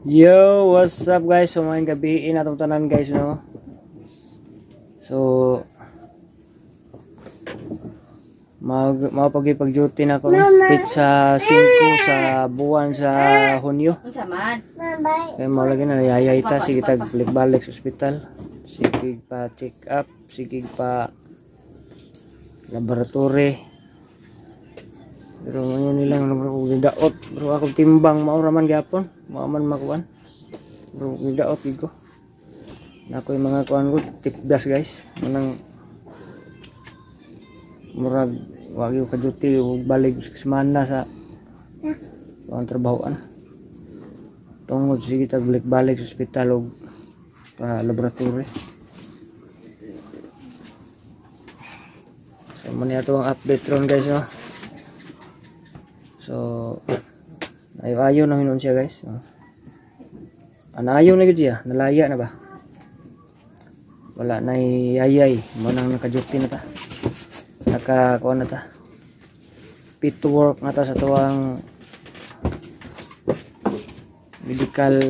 Yo, what's up, guys? So maayong gabi atong tanan, guys, no. So mag mapagipag duty na ako, no? Petsa 5 sa buwan sa Hunyo. Unsa man? Kaya mao lagi na yayay ta, sige tag balik-balik sa ospital. Sige pa check up, sige pa laboratory. Pero ngayon nilang ano bro, kung daot, bro, ako timbang mao ra man gyapon, mao man makuan. Bro, daot gid ko. Na ako yung mga kuan ko, tipdas, guys. Manang murag wag yung ka-duty ug balik sa semana sa ang trabahoan. Tungod sige tag balik-balik sa ospital ug pa laboratory. So mo ni ato ang update ron, guys, no. So ayo-ayo na hinuon siya, guys. Oh. Anayo na gud siya, nalaya na ba? Wala na yayay, mo nang naka-duty na ta. Naka kuan na ta. Fit to work na ta sa tuwang medical,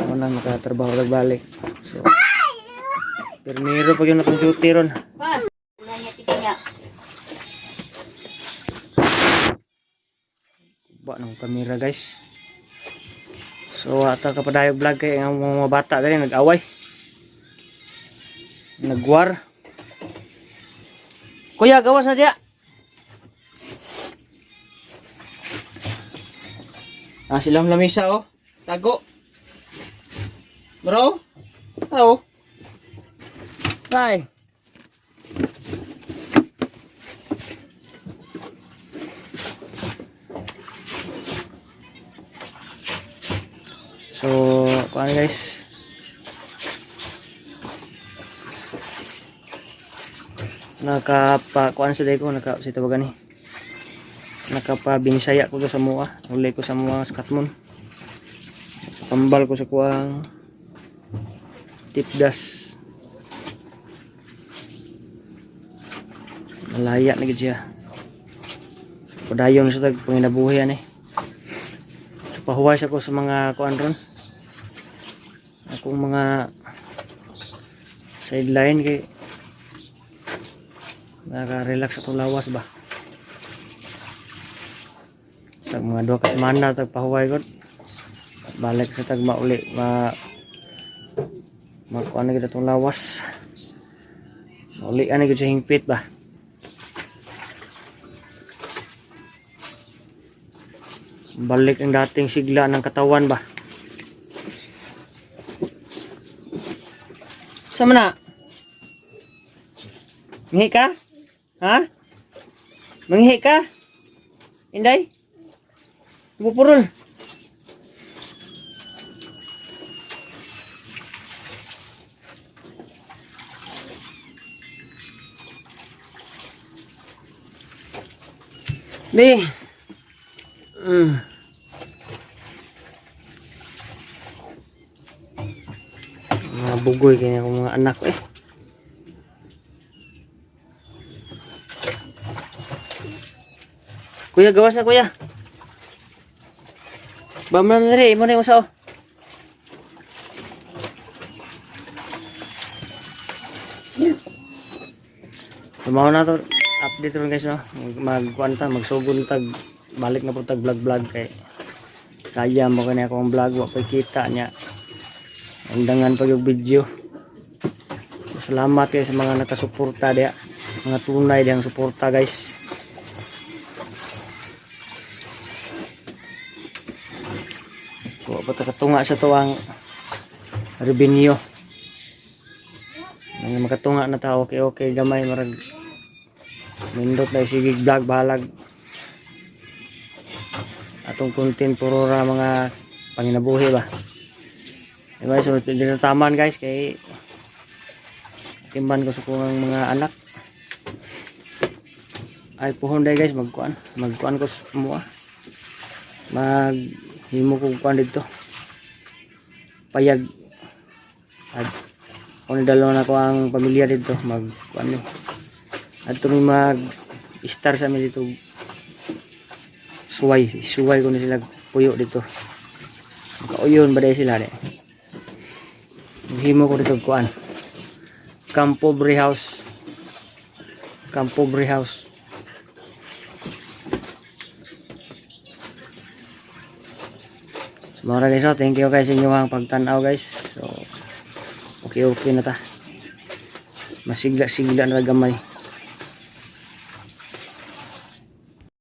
mo nang nakatrabaho balik. So permiro pag yun akong duty ron. Pa. Wala niya tika niya. Ba ng kamera, guys. So ata kapadayog vlog kay ang mga bata dali nag-away. Nagwar. Kuya, gawas na diya. Ah, silang lamisa oh. Tago. Bro? Tao. Bye. So, kuan, guys. Nakapa kuan sa ko naka sa tawagan ni. Nakapa binisaya ko to sa mua. Uli ko sa mua sa Katmon. Tambal ko sa kuang tipdas. Malaya na gid siya. Padayon sa tag panginabuhi ani. So pahuway sa ko sa mga kuan ron. Akong mga sideline kay naka-relax atong lawas ba. Sa mga 2 ka semana tag pahuway gud. Balik sa tag mauli ma makuan na gid atong lawas. Mauli ani gid sa hingpit ba. Balik ang dating sigla ng katawan ba. Sama na? Manghi ka? Ha? Manghi ka? Inday? Bupurol. Bi. Mga bugoy kaya akong mga anak eh. Kuya, gawas na, kuya. Bamlan na rin, imo na yung usa oh. So mao na to update ron, guys, no. Mag kuan ta, magsugod tag balik na po tag vlog vlog kay sayang mo kani akong vlog, wa pa kita niya. Undangan pa yung video. So, salamat kayo sa mga nakasuporta diya. Mga tunay diyang suporta, guys. So, pa ta katunga sa tuwang revenue. Nang makatunga na ta, okay okay gamay, marag nindot na sige vlog, bahalag atong content puro ra mga panginabuhi ba. Diba, so hindi na taman, guys, kay timban ko sa kong mga anak. Ay puhon day, guys, magkuan magkuan ko sa mua, mag himo ko kuan dito, payag at kung dalawa na ko ang pamilya dito, mag kuan ni at mi mag star sa amin dito, suway suway ko ni sila. Puyo dito. Makauyon ba dahil sila de. Himo ko dito og kuan. Campo Bre House. Campo Bre House. So mga guys, oh, thank you guys sa inyong pagtanaw, guys. So okay okay na ta. Masigla-sigla na gamay.